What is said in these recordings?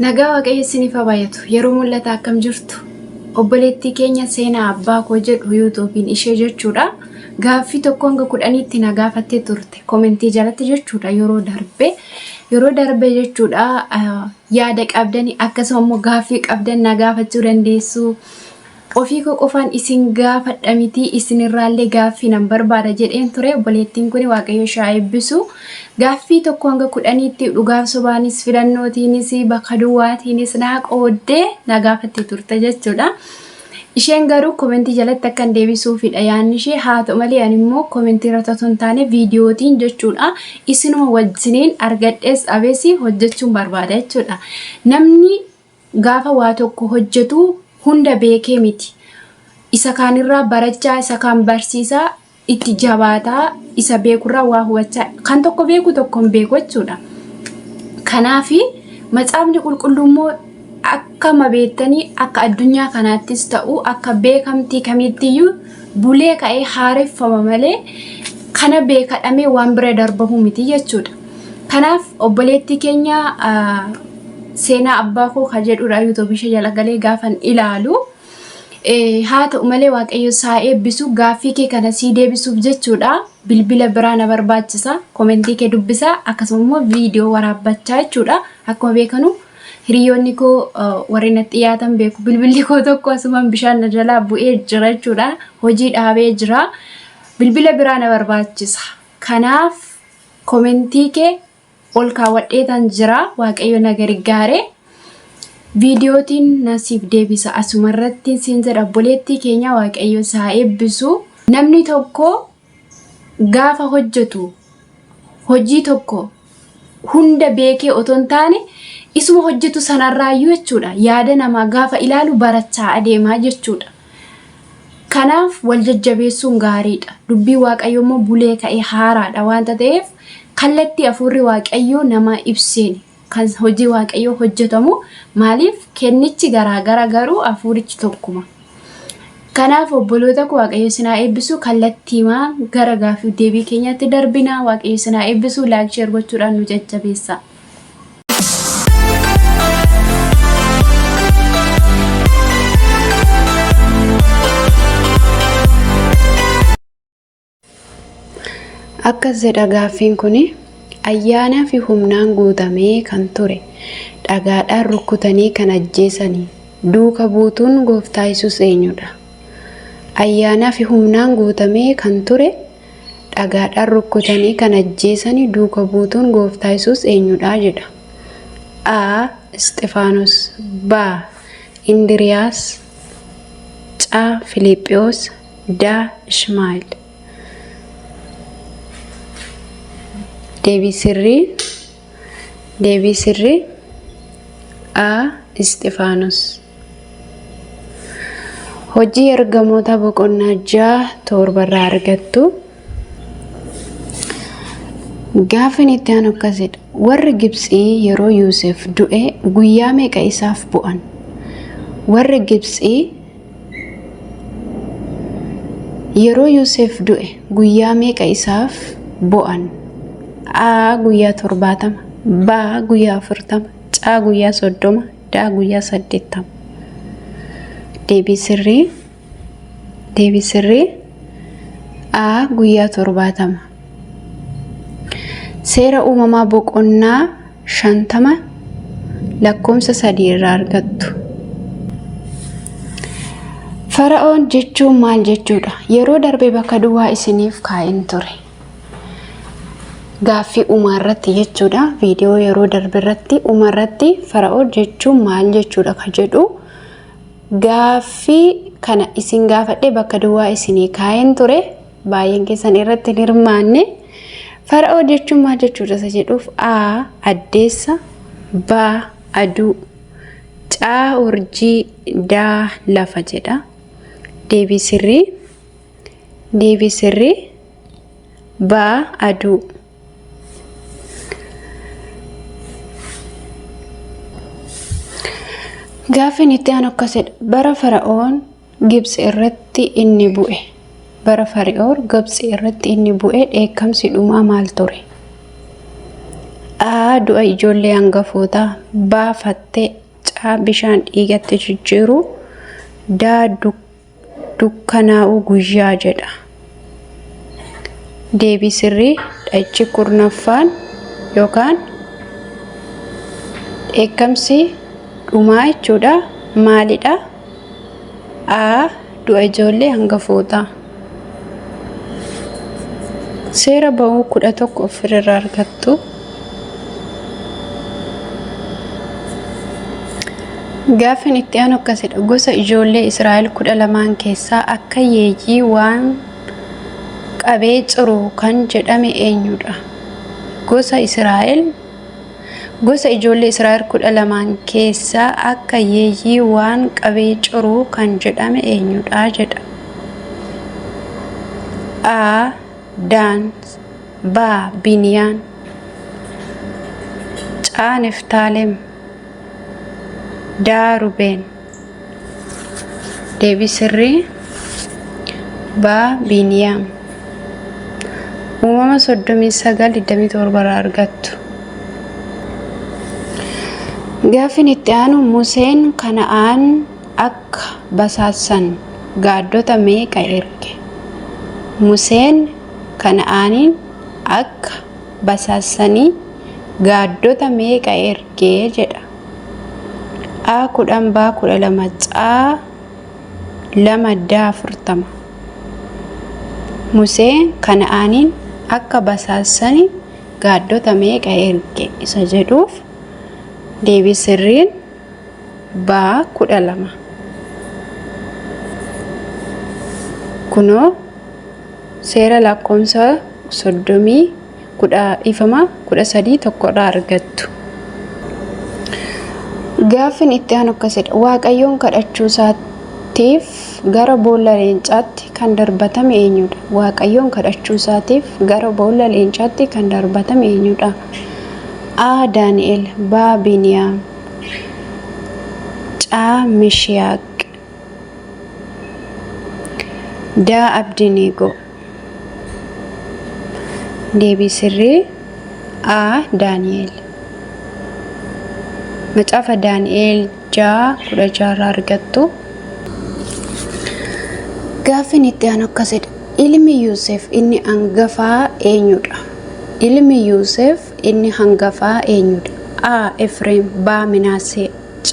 Nagaa Waaqayyo isiniif haa baay'atu. Yeroo mul'ata akkam jirtu? Obboleettii keenya seenaa abbaa koo jedhu yuutuubiin ishee jechuudha. Gaaffii tokko hanga kudhaniitti na gaafattee turte. Komentii jalatti jechuudha yeroo darbe. Yeroo darbe jechuudha yaada qabdanii akkasuma immoo gaaffii qabdan na gaafachuu dandeessu. Ofii koo qofaan isin gaafadha mitii isinirraallee gaaffii nan barbaada jedheen ture. Obboleettiin kun Waaqayyo ishee haa eebbisu. Gaaffii tokko hanga kudhaniitti dhugaaf sobaanis filannootiinis bakka duwwaatiinis naa qooddee na gaafattee turte jechuudha. Isheen garuu komentii jalatti akkan deebisuufidha yaadni ishee haa ta'u malee ani immoo komentii irratti otoo hin taane viidiyootiin jechuudha isinuma wajjiniin argadhees dhabees hojjechuun barbaada jechuudha. Namni Gaafa waa tokko hojjetu hunda beekee miti. Isa kaanirraa barachaa, isa kaan barsiisaa, itti jabaataa, isa beekurraa waa hubachaa, kan tokko beeku tokko hin beeku jechuudha. Kanaafi macaafni qulqulluu immoo akkama beektanii akka addunyaa kanaattis ta'u akka beekamtii kamiittiyyuu bulee ka'ee haareffama malee kana beekadhamee waan bira darbamu miti jechuudha. Kanaaf obboleettii keenya seenaa abbaa koo kan jedhudha yuutuubii ishee jala galee gaafan ilaalu. Haa ta'u malee Waaqayyo saa eebbisu gaaffii kee kana sii deebisuuf jechuudha. Bilbila biraa na barbaachisa. Komentii kee dubbisa akkasuma immoo viidiyoo waraabbachaa jechuudha. Akkuma beekanu hiriyoonni koo warri natti dhiyaatan beeku bilbilli koo tokko asumaan bishaan na jalaa bu'ee jira jechuudha. Hojii dhaabee jira. Bilbila biraa na barbaachisa. Kanaaf komentii kee ol kaawwadheetan jira waaqayyo na gargaare viidiyootiin na siif deebisa asuma irratti siin jedha obboleettii keenya waaqayyo saa eebbisu namni tokko gaafa hojjetu hojii tokko hunda beekee otoo hin taane isuma hojjetu sanarraayyuu jechuudha yaada namaa gaafa ilaalu barachaa adeemaa jechuudha. Kanaaf wal jajjabeessuun gaariidha. Dubbii Waaqayyoo immoo bulee ka'ee haaraadha waanta ta'eef kallattii hafuurri Waaqayyoo namaa ibseen kan hojii Waaqayyoo hojjetamu maaliif kennichi garaagara garuu hafuurichi tokkuma. Kanaaf obboloota koo Waaqayyo isin haa eebbisu kallattiimaa gara gaaffiif deebii keenyaatti darbina Waaqayyo isin haa eebbisu laayik sheer gochuudhaan nu jajjabeessa. Akkas jedha gaaffiin kun ayyaanaa fi humnaan guutamee kan ture dhagaadhaan rukkutanii kan ajjeesanii duuka buutuun gooftaa Yesuus eenyudha? Ayyaanaa fi humnaan guutamee kan ture dhagaadhaan rukkutanii kan ajjeesani duuka buutuun gooftaa Yesuus eenyudha jedha. A. Isxifaanos B. Indiriyaas C. Filiiphiyoos D. Ishmaa'eel. Deebii sirrii Deebii sirrii A. Isxifaanos. Hojii Ergamoota boqonnaa 6 7 irraa argattu. Gaaffiin itti aanu akkasidha. Warri Gibxii yeroo Yoosef du'e guyyaa meeqa isaaf bu'an? Warri Gibxii yeroo Yoosef du'e guyyaa meeqa isaaf bu'an? A. Guyyaa 70, B. Guyyaa 40, C. Guyyaa 30, D. Guyyaa 80. Deebii sirrii Deebii sirrii A. Guyyaa 70. Seera uumamaa boqonnaa 50 lakkoomsa 3 irraa argattu. Fara'oon jechuun maal jechuudha? Yeroo darbe bakka duwwaa isiniif kaa'een ture. Gaaffii uumaa irratti jechuudha. Viidiyoo yeroo darbe irratti uumaa irratti fara'oon jechuun maal jechuudha ka jedhu gaaffii kana isin gaafadhee bakka duwwaa isinii kaa'een ture. Baay'een keessan irratti hin hirmaanne. Fara'oo jechuun maal jechuudha isa jedhuuf A. Addeessa B. Aduu C. Urjii D. Lafa jedha. Deebii sirrii Deebii sirrii B. Aduu. Gaaffiin itti aanu akkasidha. Bara Fara'oon Gibxi irratti inni bu'e. Bara Fari'oon Gibxi irratti inni bu'e dheekkamsi dhumaa maal ture? A. Du'a ijoollee hangafootaa. B. Fattee. C. Bishaan dhiigatti jijjiiruu. D. Dukkanaa'uu guyyaa jedha. Deebii sirrii dha'ichi kurnaffaan yookaan dheekkamsi dhumaa jechuudha. Maalidha? A. Du'a ijoollee hangafootaa. Seera ba'uu 11 ofirraa argattu. Gaaffiin itti aanu akkasidha. Gosa ijoollee Israa'el 12n keessaa akka yeeyyii waan qabee ciru kan jedhame eenyudha? Gosa Israa'el Gosa ijoollee Israa'el 12n keessaa akka yeeyyii waan qabee ciru kan jedhame eenyudha jedha. A. Daan B. Biniyaan C. Niftaalem D. Rubeen. Deebii sirrii B. Biniyaam. Uumama 39 27 irraa argattu. Gaaffiin itti aanu Museen Kana'aan akka basaasan gaaddota meeqa erge? Museen Kana'aaniin akka basaasanii gaaddota meeqa erge jedha. A 10 B 12 C 2 D 40. Museen Kana'aaniin akka basaasanii gaaddota meeqa erge isa jedhuuf deebii sirriin B 12. Kunoo seera lakkoomsa soddomii kudha ifama 13 tokkorraa argattu. Gaaffiin itti aanu akkasidha. Waaqayyoon kadhachuu isaatiif gara boolla leencaatti kan darbatame eenyudha? Waaqayyoon kadhachuu isaatiif gara boolla leencaatti kan darbatame eenyudha? A. Daani'el B. Biniyaam C. Mishiyaaq D. Abdiniigoo. Deebii sirrii A. Daani'el. Macaafa Daani'el 6 16 irraa argattu. Gaaffiin itti aanu akkasidha. Ilmi Yuusef inni hangafaa eenyudha? Ilmi Yuusef inni hangafaa eenyudha? A. Efreem B. Minaasee C.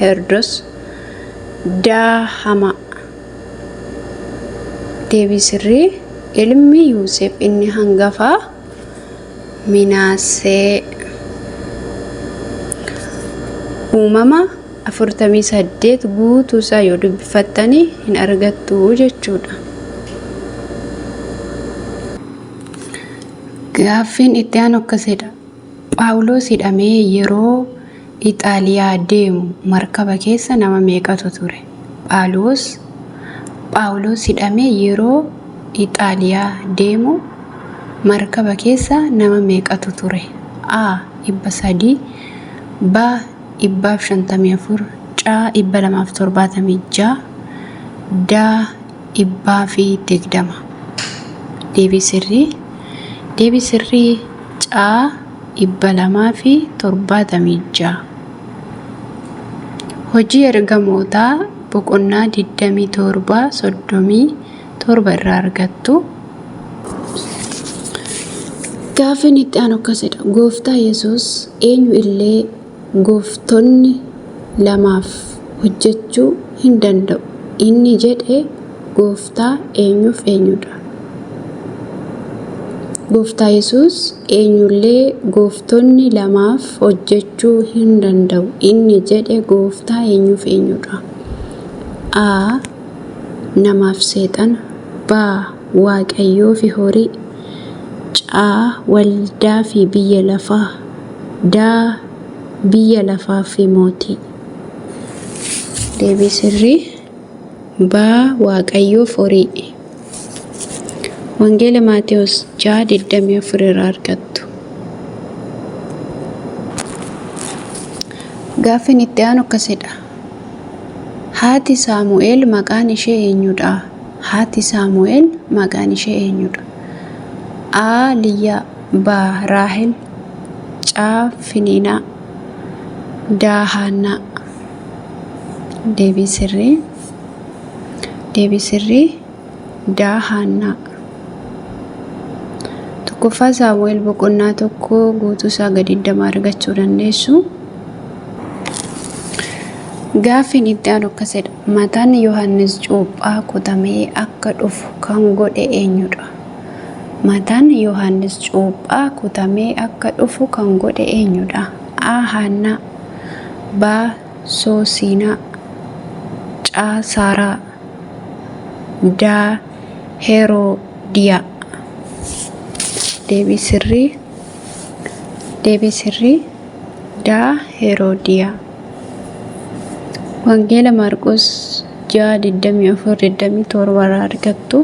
Herdos D. Hamaa. Deebii sirrii ilmi Yuusef inni hangafaa Minaasee. Uumama 48 guutuu isaa yoo dubbifattani hin argattu jechuudha. Gaaffiin itti aanu akkasidha. Phaawulos hidhamee yeroo Ixaaliyaa deemu markaba keessa nama meeqatu ture? Phaawulos Phaawulos hidhamee yeroo Ixaaliyaa deemu markaba keessa nama meeqatu ture? A. 300 B. 154 C. 276 D. 120. Deebii sirrii Deebii sirrii C. 276. Hojii Ergamootaa boqonnaa 27 37 irraa argattu. Gaaffiin itti aanu akkasidha. Gooftaa Yesuus eenyu illee gooftonni lamaaf hojjechuu hin danda'u inni jedhe gooftaa eenyuuf eenyudha? Gooftaa Yesuus eenyullee gooftonni lamaaf hojjechuu hin danda'u inni jedhe gooftaa eenyuuf eenyudha? A. Namaaf seexana. B. Waaqayyoo fi horii. C. Waldaa fi biyya lafaa. D. Biyya lafaa fi mootii. Deebii sirrii B. Waaqayyoof horii. Wangeela Maatewos 6:24 irraa argattu. Gaaffiin itti aanu akkasidha. Haati Saamu'eel maqaan ishee eenyudha? Haati Saamu'eel maqaan ishee eenyudha? A. Liyyaa B. Raahel. C. Finiinaa. D. Haannaa. Deebii sirrii. Deebii sirrii D. Haannaa. Tokkoffaa Saamu'eel boqonnaa 1 guutuu isaa gadi 20 argachuu dandeessu. Gaaffiin itti aanu akkas jedha. Mataan Yohaannis Cuuphaa kutamee akka dhufu kan godhe eenyudha? Mataan Yohaannis Cuuphaa kutamee akka dhufu kan godhe eenyudha? A. Haannaa B. Soosiinaa C. Saaraa D. Heroodiyaa Deebii sirrii Deebii sirrii D. Heroodiyaa Wangeela Maarqos 6 24 27 irraa argattu.